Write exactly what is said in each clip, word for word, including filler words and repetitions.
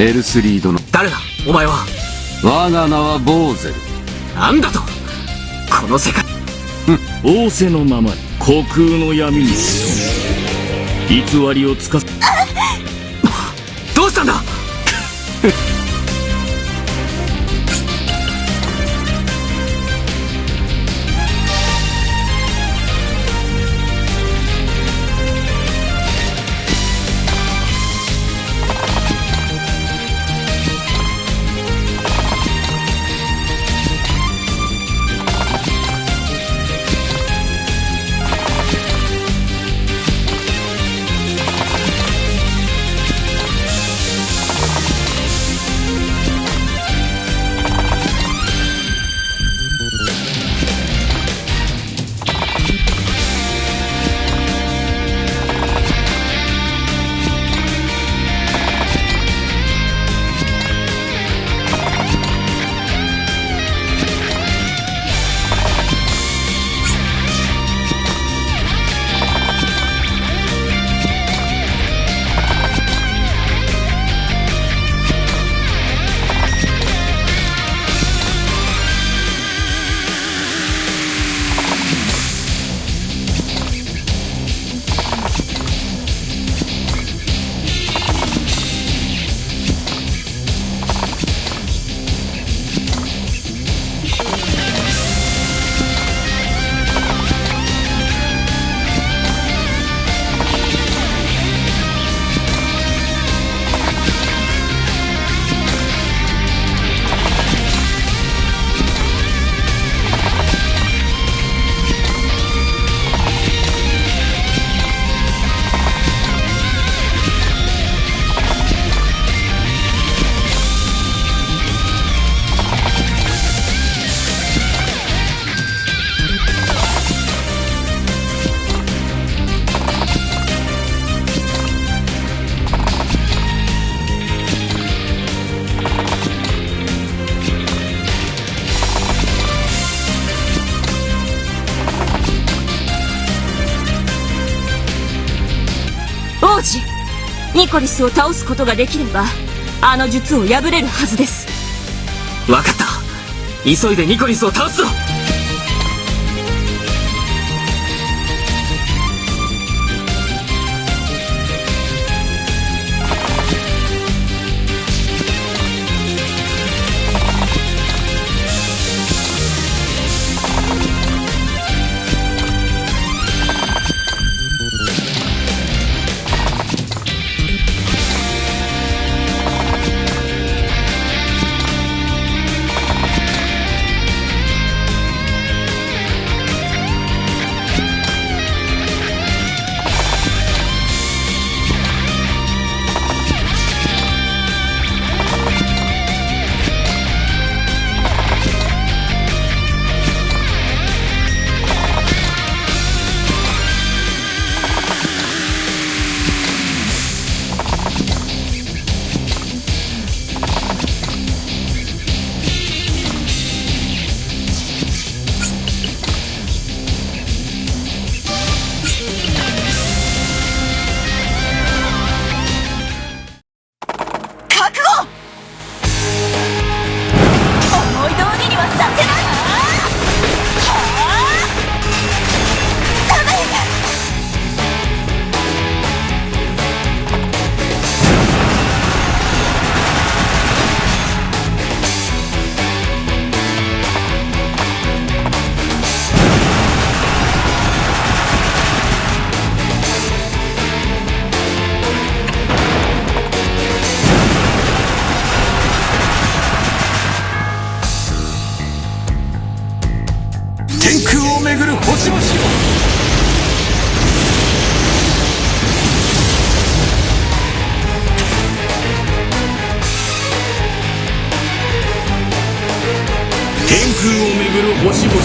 エルスリードの。誰だ、お前は？我が名はボーゼル。なんだと？この世界。仰せのままに虚空の闇に潜み、偽りをつかす。どうしたんだ？王子、ニコリスを倒すことができれば、あの術を破れるはずです。わかった。急いでニコリスを倒すぞ。覚悟！思い通りにはさせない！はあ！ダメ！天空を巡る星々を。天空を巡る星々。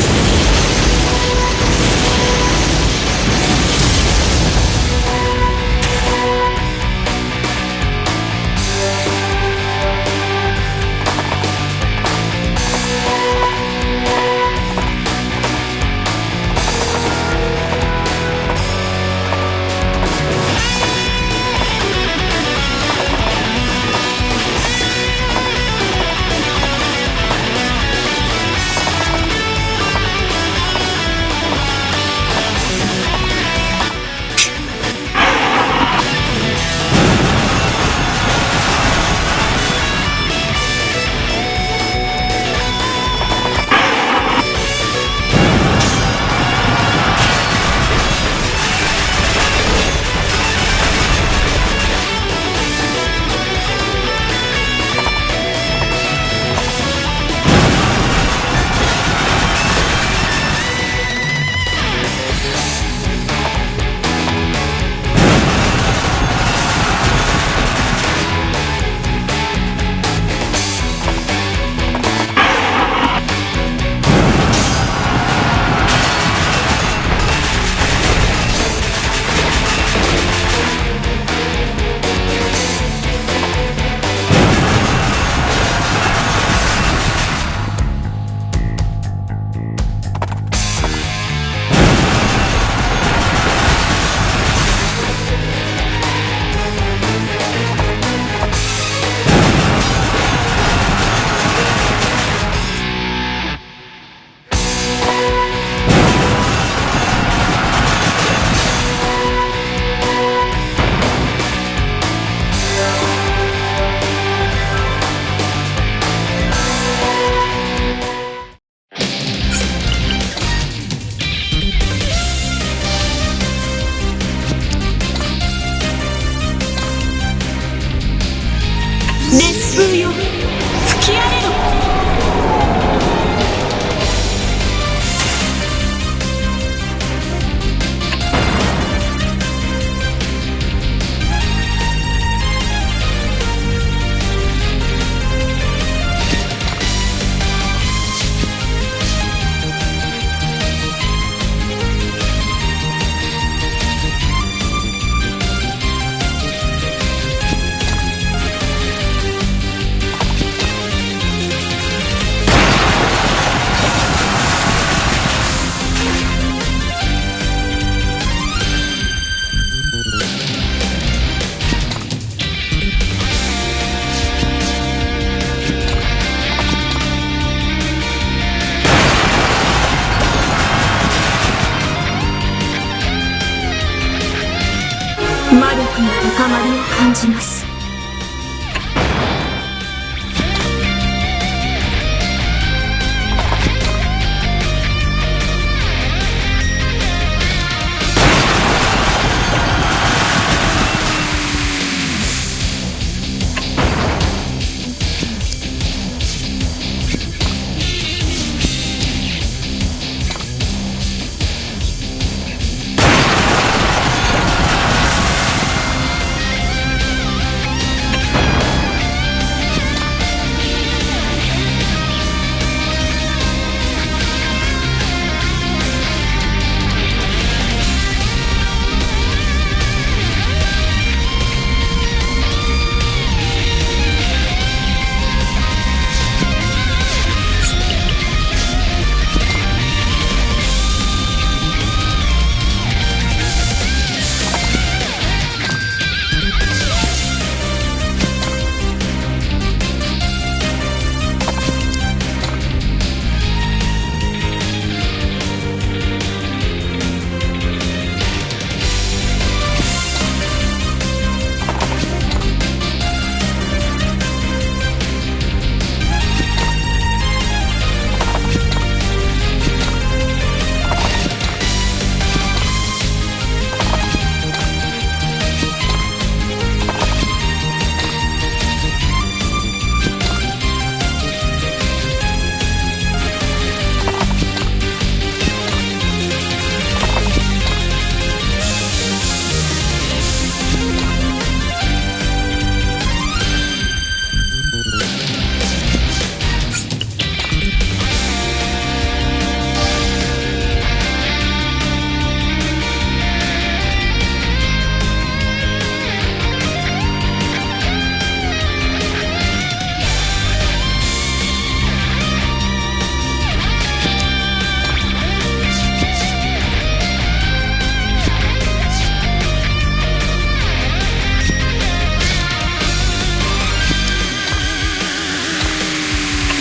熱風よ、吹き荒れろ。魔力の高まりを感じます。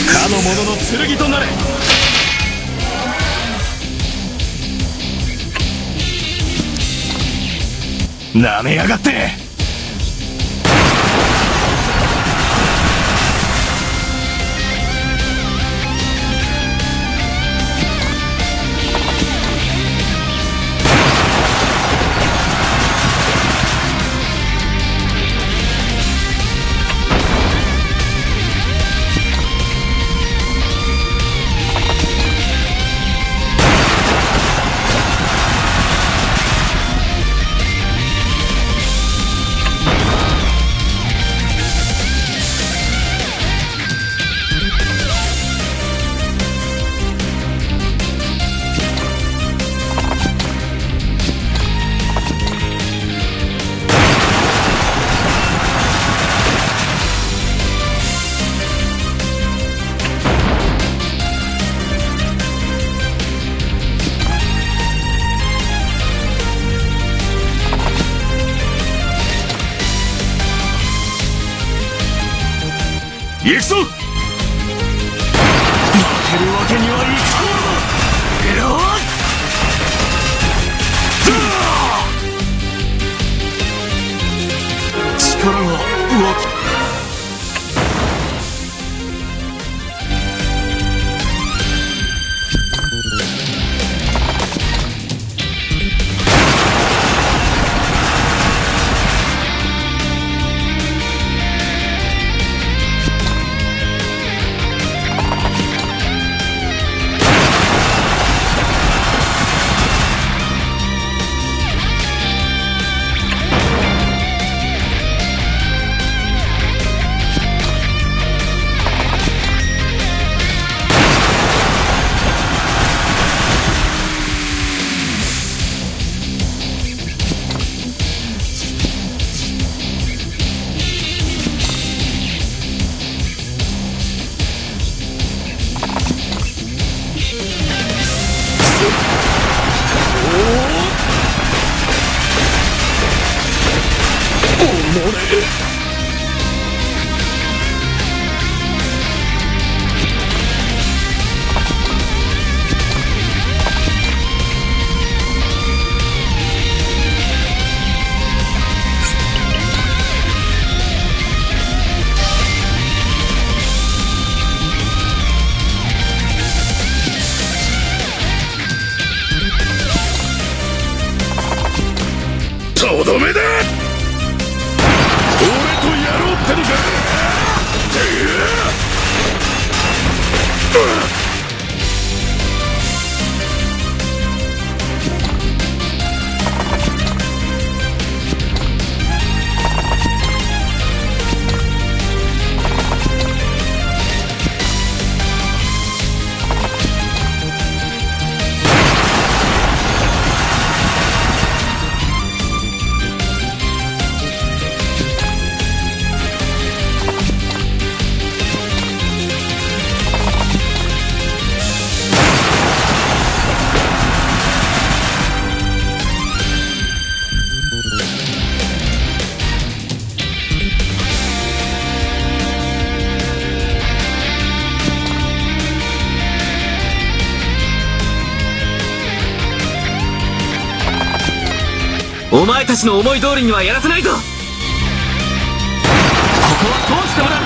かの者の剣となれ。舐めやがって。行くぞ！負けるわけにはいかんのだ！力が湧き こ俺。とどめだ！俺とやろうってのか！てえ！お前たちの思い通りにはやらせないぞ。ここは通してもらう。